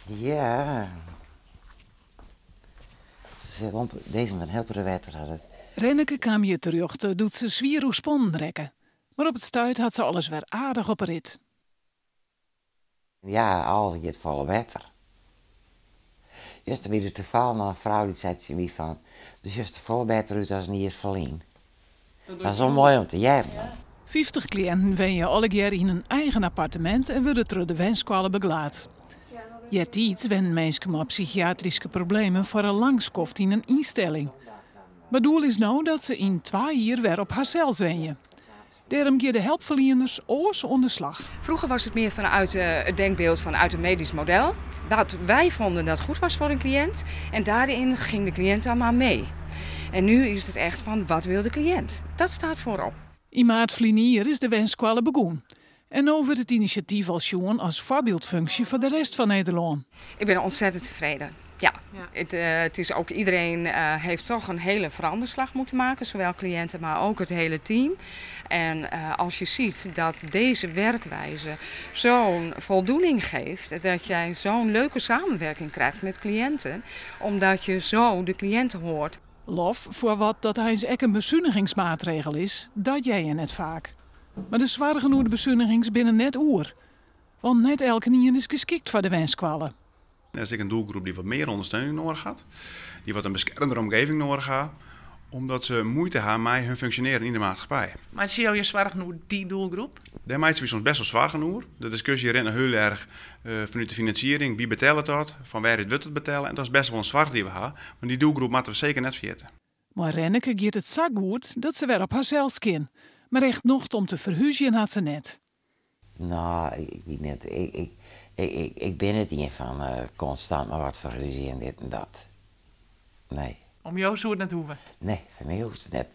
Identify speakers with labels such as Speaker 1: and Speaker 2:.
Speaker 1: Ja. Se sei, dizze moat in hiel protte wetter ha.
Speaker 2: Renneke kaam hjir terjochte doe't se swier oerspannen rekke. Mar op it stuit hat se alles wer aardich op 'e rit.
Speaker 1: Ja, alles giet folle better. Juster wie der tafallich noch in frou dy't sei tsjin my fan, do sjochst der folle better út as in jier ferlyn. Dat is wol moai om te hearren.
Speaker 2: 50 kliïnten wenje allegear yn in eigen appartemint en wurde troch de wenskoalle begelaat. Eartiids wennen minsken mei psychiatryske problemen foar in lang skoft yn in ynstelling. Mar doel is no dat se yn 2 jier wer op harsels wenje. Dêrom geane de helpferlieners oars oan de slach.
Speaker 3: Vroeger was het meer vanuit het denkbeeld vanuit een medisch model. Wat wij vonden dat goed was voor een cliënt. En daarin ging de cliënt dan maar mee. En nu is het echt van wat wil de cliënt? Dat staat voorop.
Speaker 2: Yn maart ferline jier is de wenskoalle begûn. En no wurdt it inisjatyf al sjoen as foarbyldfunksje foar de rest fan Nederlân.
Speaker 3: Ik ben ontzettend tevreden. Ja, het is ook iedereen heeft toch een hele veranderslag moeten maken. Zowel cliënten, maar ook het hele team. En als je ziet dat deze werkwijze zo'n voldoening geeft, dat jij zo'n leuke samenwerking krijgt met cliënten, omdat je zo de cliënten hoort.
Speaker 2: Lof foar wat dat eins ek in besunigingsmaatregel is, dat hearre je net faak. Mar de soargen oer de besunigings binne net oer. Want net elkenien is geskikt foar de wenskoalle.
Speaker 4: Der is ek in doelgroep dy't wat mear ûndersteuning nedich hat, dy't wat in beskermdere omjouwing nedich hat, omdat se muoite ha mei har funksjonearjen yn de maatskippij.
Speaker 5: Meitsje jo jo soargen oer dy doelgroep?
Speaker 4: Dêr meitsje wy soms bêst wol soargen oer. De diskusje rint hiel erch fanút de finansiering. Wa betellet dat? Fan wêr wurdt it betelle? En dat is bêst wol in soarch dy't we ha. Mar dy doelgroep moatte we seker net ferjitte.
Speaker 2: Mei Renneke giet it sa goed dat se wer op harsels kin. Mar echt nocht om te ferhúzjen hat se net.
Speaker 1: No, ik wit net. Ik bin net ien fan konstant mar wat ferhúzjen en dit en dat. Nee.
Speaker 5: Om jo soe it net hoege?
Speaker 1: Nee, foar my hoecht it net.